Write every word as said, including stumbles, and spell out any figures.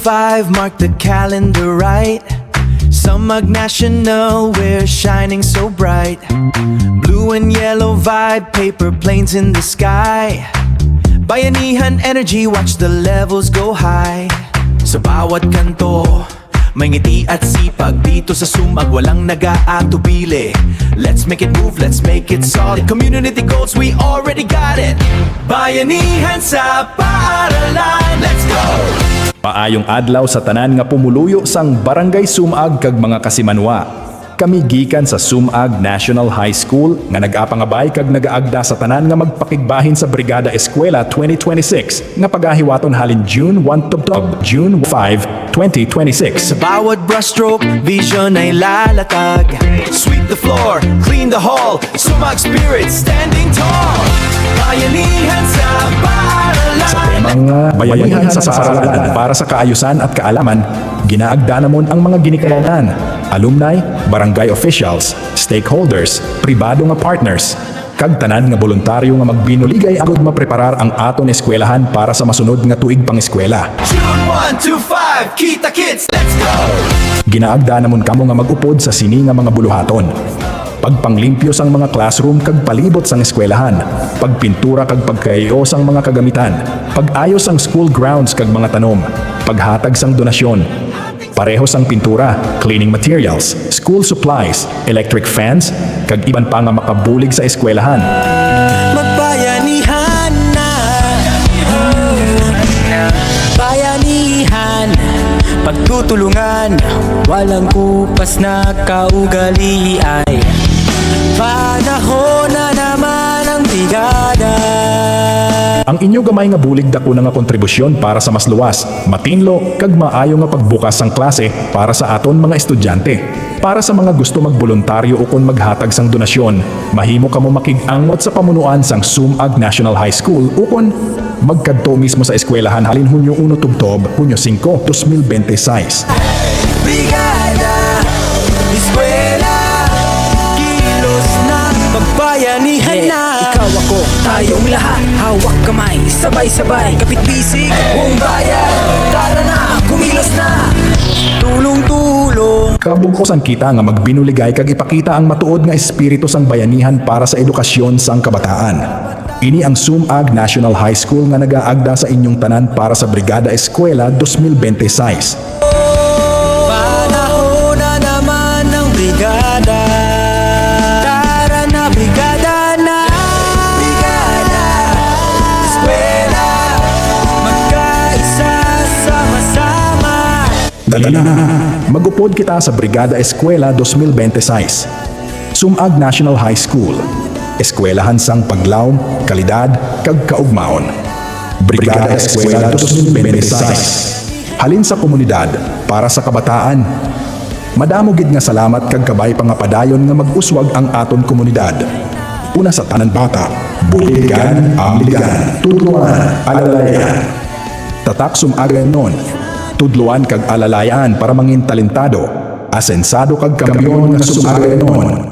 Five, mark the calendar right. Sumag National, we're shining so bright. Blue and yellow vibe, paper planes in the sky. Bayanihan energy, watch the levels go high. Sa bawat kanto, may ngiti at sipag. Dito sa Sumag, walang nag-aatubili. Let's make it move, let's make it solid. Community goals, we already got it. Bayanihan sa paaralan, let's go! Maayong adlaw sa tanan nga pumuluyo sang Barangay Sumag kag mga kasimanwa. Kami gikan sa Sumag National High School nga nag-apangabay kag nagaagda sa tanan nga magpakigbahin sa Brigada Eskwela twenty twenty-six nga pagahiwaton halin June one tubtob June five, twenty twenty-six. Sa bawat brushstroke, vision ay lalatag. Sweep the floor, clean the hall. Sumag spirit, standing tall. Bayanihan sa paaralan. Sa temang, uh, Bayanihan sa Paaralan para sa Kaayusan at Kaalaman, ginaagda namon ang mga ginikanan, alumni, barangay officials, stakeholders, pribado nga partners, kag tanan nga boluntaryo nga magbinuligay agod mapreparar ang aton eskwelahan para sa masunod nga tuig pang-eskwela. June one to five, kita kits, let's go! Ginaagda namon kamo nga mag-upod sa sini nga mga buluhaton: pagpanglimpyo sang mga classroom kag palibot sang eskwelahan, pagpintura kag pagkayo sang mga kagamitan, pag-ayo sang school grounds kag mga tanom, paghatag sang donasyon, pareho sang pintura, cleaning materials, school supplies, electric fans, kag iban pa nga makabulig sa eskwelahan. Magbayanihan na. Bayanihan, pagtutulungan, walang kupas na kaugalian. Panahon na naman ang brigada. Ang inyo gamay nga bulig dako na nga kontribusyon para sa mas luwas, matinlo, kag maayo nga pagbukas sang klase para sa aton mga estudyante. Para sa mga gusto magboluntaryo ukon maghatag sang donasyon, mahimo kamo makig-angot sa pamunuan sang Sumag National High School ukon magkadto mismo sa eskwelahan halin Hunyo uno tubtob Hunyo singko, dos mil bente sais. Brigada, eskwela, kilos na, magbayanihan na. Ikaw, ako, tayong lahat, hawak kamay, sabay-sabay, kapit bisig, buong bayan. Tara na, kumilos na, tulong-tulong. Kabug-osan kita nga magbinuligay kag ipakita ang matuod nga espiritu sang bayanihan para sa edukasyon sang kabataan. Ini ang Sumag National High School nga nagaagda sa inyong tanan para sa Brigada Eskwela dos mil bente sais. Panahon na naman ng brigada. Tara na, brigada na. Brigada. Eskwela. Magkaisa, sama-sama. Dali na. Mag-upod kita sa Brigada Eskwela dos mil bente sais. Sumag National High School. Eskwelahan sang paglawom, kalidad, kag kaugmaon. Brigada Eskwela dos mil bente sais. Halin sa komunidad, para sa kabataan. Madamo gid nga salamat kag kabay pa nga padayon nga mag-uswag ang aton komunidad. Una sa tanan, bata, buligan, amligan, tudloan, alalayan. Tatak Sumaganon, tudloan kag alalayan para mangin talentado, asensado kag kampiyon nga Sumaganon.